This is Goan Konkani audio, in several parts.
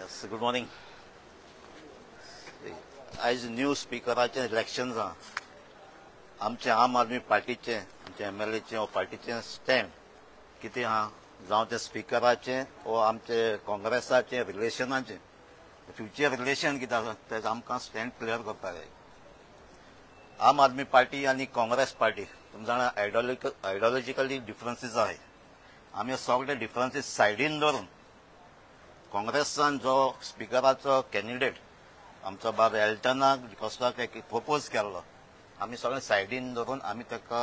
Yes, good morning. आयज न्यू स्पिकराचें इलेक्शन आहा. आमचे आम आदमी पार्टीचे, आमचे एमएलएचे वा पार्टीचे स्टँड कितें आहा, जावं तें स्पिकराचें वा आमचे काँग्रेसाचें रिलेशनाचें, फ्युचर रिलेशन कितें आसा तें आमकां स्टँड क्लियर करपाक जाय. आम आदमी पार्टी आनी काँग्रेस पार्टी तुमी जाणा आयडियोलॉजिकली डिफरन्सीस आहाय. आमी सगळे डिफरन्सीस सायडीन दवरून काँग्रेसान जो स्पिकराचो कॅन्डिडेट आमचो बाब एल्टनाक डिकोस्टाक एक प्रपोज केल्लो, आमी सगळे सायडीन दवरून आमी ताका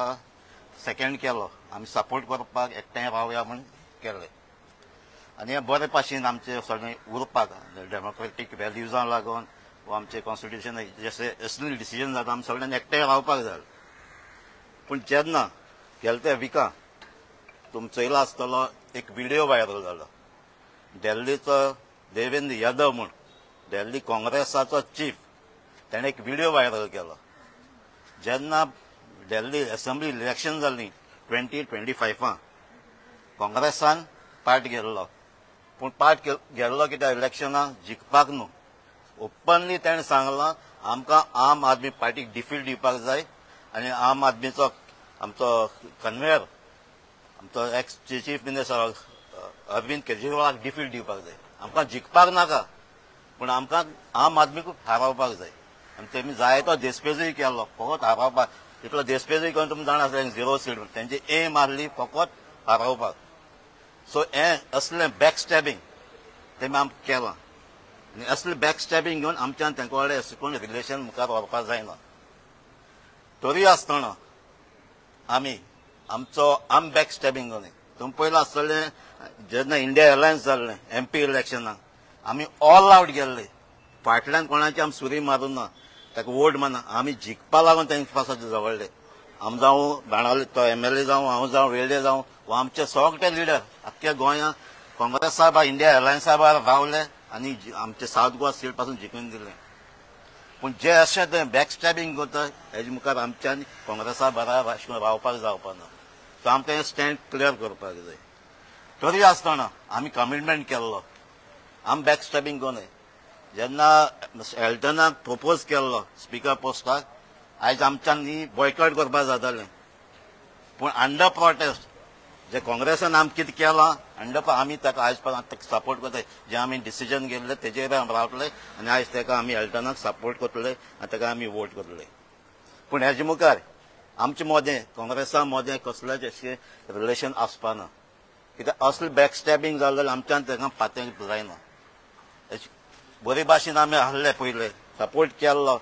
सेकेंड केलो. आमी सपोर्ट करपाक एकठांय रावया म्हूण केलें आनी हे बरे भाशेन आमचे सगळें उरपाक डेमोक्रेटीक व्हॅल्युजांक लागून वा आमचे कॉन्स्टिट्युशन जशें असले डिसिजन जाता आमी सगळ्यांनी एकठांय रावपाक जाय. पूण जेन्ना गेले त्या विका तुमी चोयला आसतलो एक व्हिडियो व्हायरल जालो, दिल्लीचो देवेंद्र यादव म्हूण दिल्ली काँग्रेसाचो चीफ, ताणें एक व्हिडियो व्हायरल केलो. जेन्ना दिल्ली असेंब्ली इलेक्शन जाली 2025 काँग्रेसान पार्ट घेल्लो, पूण पार्ट घेल्लो कित्याक इलेक्शनाक जिखपाक न्हू. ओपनली ताणें सांगलां आमकां आम आदमी पार्टीक डिफीट दिवपाक जाय आनी आम आदमीचो आमचो कन्वेयर आमचो एक्स चीफ मिनिस्टर अरविंद केजरीवालाक डिफीट दिवपाक जाय. आमकां जिखपाक नाका, पूण आमकां आम आदमीक हारोवपाक जाय. आनी तेमी जाय तो देसपेजूय केलो फकत हारोवपाक. तितलो देसपेजूय करून तुमी जाणा आसले 0 सीट तेंची एम आहली फकत हारोवपाक. सो हें असलें बॅक स्टॅबिंग तेमी आमकां केलां आनी असलें बॅक स्टॅबिंग घेवन आमच्यान तेंचे कडेन अशें कोण रिलेशन मुखार व्हरपाक जायना. तरी आसतना आमी आमचो आम बॅक स्टॅबिंग घेवन तुमी पयलां आसतलें जेन्ना इंडिया अलायन्स जाल्लें एमपी इलेक्शनाक आमी ऑल आवट गेल्ले, फाटल्यान कोणाची आमी सुरी मारूं ना, ताका वोट मारना, आमी जिखपा लागून तेंचे पासत झगडले. आम जावं बाणावले तो एमएलए जावं, हांव जावं, वेर्डे जावं वा आमचे सगळे लिडर आख्ख्या गोंया काँग्रेसा बा इंडिया अलायन्सा बा रावले आनी आमचे सावथ गोवा सीट पासून जिखून दिले. पूण जे अशें ते बॅक स्टॅबिंग करता हेजे मुखार आमच्यान काँग्रेसा बराबर अशें करून रावपाक जावपा ना. सो आमकां हें स्टँड क्लियर करपाक जाय. तरी आसतना आमी कमिटमेंट केल्लो, आम बॅक स्टॅबिंग करूं. जेन्ना एल्टनाक प्रपोज केल्लो स्पिकर पोस्टाक, आयज आमच्यान ही बॉयकॉट करपाक जातालें, पूण अंडर प्रोटेस्ट जे काँग्रेसान आमी कितें केलां अंडर आमी ताका आयज पर्यंत सपोर्ट करता. जे आमी डिसिजन घेतले तेजेर आमी रावतले आनी आयज ताका आमी एल्टनाक सपोर्ट करतले आनी ताका आमी वोट करतले. पूण हेजे मुखार आमचे मदें काँग्रेसा मदें कसलेंच अशें रिलेशन आसपाना, कित्याक असलें बॅक स्टॅबिंग जालें जाल्यार आमच्यान ताका पातें जायना. बरे भाशेन आमी आहले पयले सपोर्ट केल्लो,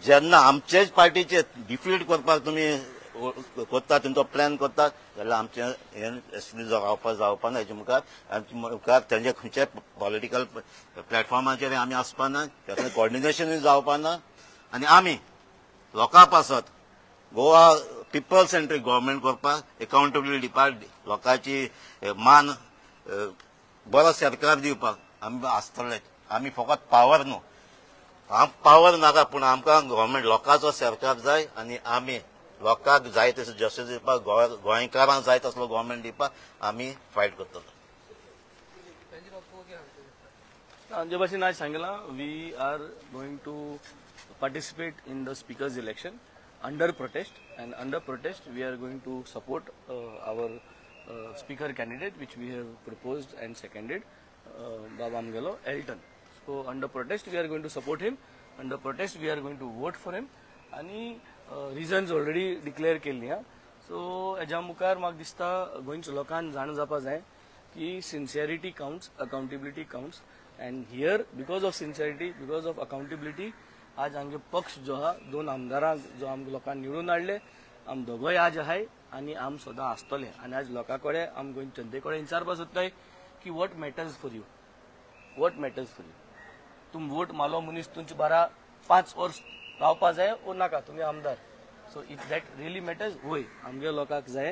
जेन्ना आमचेच पार्टीचे डिफीट करपाक तुमी करता, तुमचो प्लॅन करता जाल्यार आमचें हें रावपाक जावपा ना. हेजे मुखार आमचे मुखार तेंचे खंयच्याय पॉलिटिकल प्लॅटफॉर्माचेर आमी आसपाना, कसलें कॉर्डिनेशनूय जावपा ना. आनी आमी लोकां पासत गोवा पिपल सेंट्रीक गव्हर्मेंट करपाक, एकाउंटेबिलिटी दिवपाक, लोकांची मान बरो सरकार दिवपाक आमी आसतले. आमी फकत पावर न्हू, आम पावर नाका, पूण आमकां गव्हर्मेंट लोकांचो सरकार जाय आनी आमी लोकांक जाय तसो जस्टीस दिवपाक, गोंयकारांक जाय तसलो गव्हर्मेंट दिवपाक आमी फायट करतले. जे भाशेन आयज सांगलां, we are going to participate in the speaker's election under protest, and under protest we are going to support our speaker candidate which we have proposed and seconded, Baba आमगेलो Elton. So under protest we are going to support him, under protest we are going to vote for him. आनी रिजन्स ऑलरेडी डिक्लेअर केल्ली हा. सो हेज्या मुखार म्हाका दिसता गोंयच्या लोकांक जाणा जावपा जाय की sincerity counts, accountability counts, and here because of sincerity, because of accountability आज आमगे पक्ष जो आहा 2 आमदारांक जो आमकां लोकांक निवडून हाडले, आम दोगोय आज आहाय आनी आम सदां आसतले. आनी आज लोकां कडेन आम गोंयच्या जनते कडेन विचारपाक सोदताय की what matters for you, what matters for you. तुम वोट मारलो मनीस तुमचे बारा 5 वर्स रावपा जाय ओ नाका, तुमी आमदार. So if that really matters, वय आमगे लोकांक जाय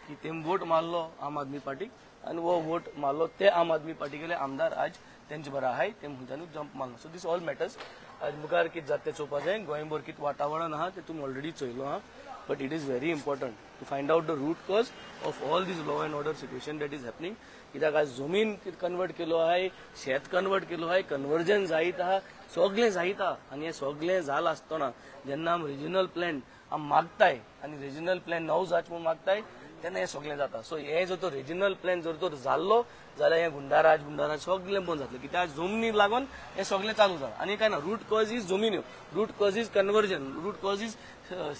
की तेम वोट मारलो आम आदमी पार्टीक आनी हो वोट मारलो ते आम आदमी पार्टीगेले आमदार आज तेंचे बरा आहाय, ते खंयच्यानूच जंप मारलो. So this all matters. आज मुखार कितें जाता तें चोवपा जाय. गोंयभर कितें वातावरण आहा तें तुमी ऑलरेडी चोयलो आहा. But it is very important to find out the root cause of all this law and order situation that is happening. कित्याक आज जमीन कन्वर्ट केलो आहाय, शेत कन्वर्ट केलो आहाय, कन्वर्जन जायत आहा, सगळें जायत आहा. आनी हें सगळें जालां आसतना जेन्ना आमी रिजनल प्लॅन आमी मागताय आनी रिजनल प्लॅन नव जाच म्हूण मागताय तेन्ना हें सगळें जाता. सो हें जर तो रिजनल प्लॅन जर तर जाल्लो जाल्यार हें गुंडाराज सगळें बंद जातलें. कित्याक आज जमनी लागून हें सगळें चालू जालां. आनी कांय ना, रूट कॉज is जमिन्यो, root cause is conversion, root cause is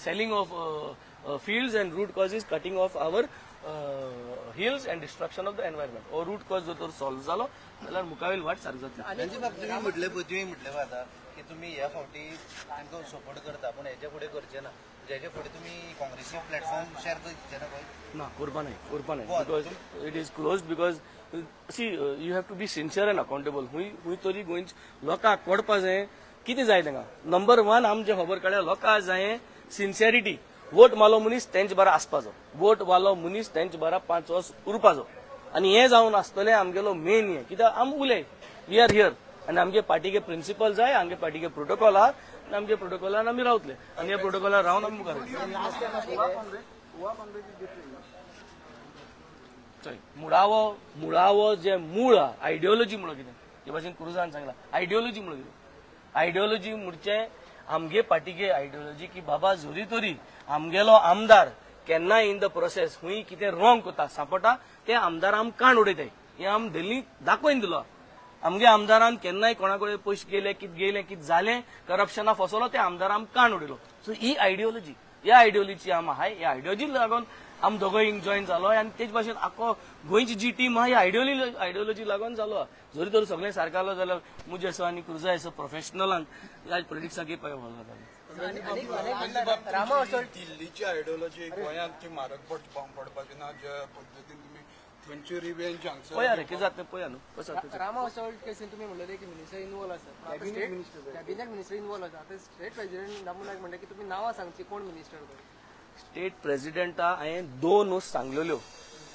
selling of fields and root cause is cutting off our hills and destruction of the environment. हो रूट कॉज जर तर सॉल्व जालो जाल्यार मुखावेल वाट सारकी जातली. तुम्ही म्हटले आता की तुम्ही ह्या फावटी तांकां सपोर्ट करता, पूण हेच्या फुडें करचे ना, हेच्या फुडें तुमी काँग्रेसी प्लॅटफॉर्म शेअर करचे ना? ना, करपा नाही, करपा नाही, because it is close. Because see, you have to be sincere and accountable. हुंय तरी गोंयच्या लोकांक कळपा जाय कितें जाय तांकां. नंबर 1 आमचे खबर काडल्या, लोकांक जाय सिन्सियरिटी. वोट मालो मनीस तेंचे बारा आसपाचो, वोट वालो मनीस तेंचे बारा 5 वर्स उरपाचो. आनी हें जावन आसतलें आमगेलो मेन हें. कित्याक आम उलय, we are here आनी आमगे पार्टीके प्रिंसिपल जाय, आमगे पार्टीके प्रोटोकॉल आहा आनी आमगे प्रोटोकॉलान आमी रावतले आनी ह्या प्रोटोकॉलान रावन आमी मुखार. मुळावो मुळावो जे मूळ आहा, आयडियोलॉजी म्हणून कितें ते भाशेन क्रुजान सांगला, आयडियोलॉजी म्हणून कितें, आयडियोलॉजी म्हणचे आमगे पार्टीके आयडियोलॉजी की बाबा जरी तरी आमगेलो आमदार केन्नाय इन the process हुंय कितें रॉंग करता सांपडटा ते आमदार आम काण उडयताय, हें आम दिल्ली दाखोवन दिलो. आमगे आमदारान केन्नाय कोणा कडेन पयशे गेले, कितें गेले, कितें जालें, करप्शना फसलो, ते आमदार आम काण उडयलो. सो ही आयडियोलॉजी, ह्या आयडियोलॉजी आम आहाय, ह्या आयडियोलॉजी लागून आम दोगोय जॉयन जालो आनी तेच भाशेन आख्खो गोंयची जी टीम आहा ही आयडियोलॉजी लागून जालो. जरी तर सगळें सारकें आसलो जाल्यार मुजे असो आनी क्रुजा असो प्रोफेशनलांक आज पॉलिटिक्साक पावलो जालें. दिल्लीची आयडियोलॉजी गोंयांत ती मारक पडपाची ना, ज्या पद्दतीन तुमी थंयची रिवेंज हांगसर पळया रे कितें जातलें पळया न्हू. रामा असॉल्ट केसीन तुमी म्हणलें की मिनिस्टर इनवॉल्व आसा, कॅबिनेट मिनिस्टर इनवॉल्व आसा. आतां स्टेट प्रेसिडेंट दामू नायक म्हणटा की तुमी नांवां सांगची कोण मिनिस्टर. स्टेट प्रेसिडेंटा हांवें 2 वस्त सांगलेल्यो,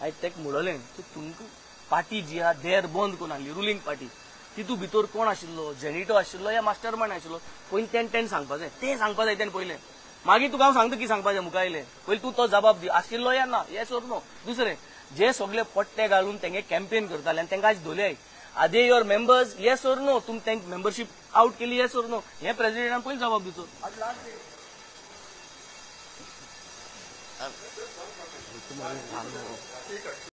हांवें ताका म्हणलें की तुमकां पार्टी जी आहा देर बंद करून हाडली रुलींग पार्टी, तितू भितर कोण आशिल्लो, जेनिटो आशिल्लो या मास्टर मायंड आशिल्लो, पयलीं तेणें सांगपा जाय, तें सांगपा जाय तेणें पयलें. मागीर तुका हांव सांगता की सांगपा जाय मुखार येयलें, पयलीं तूं तो जबाब दी आशिल्लो या ना, येस ओर नो. दुसरें, जे सगळे पट्टे घालून तेंगे कॅम्पेन करताले आनी तांकां आज धोले, are they your members yes or no, तुमी तांकां मेंबरशीप आवट केली येस ओर नो, हें प्रेसिडेंटान पयलीं जबाब दिवचो.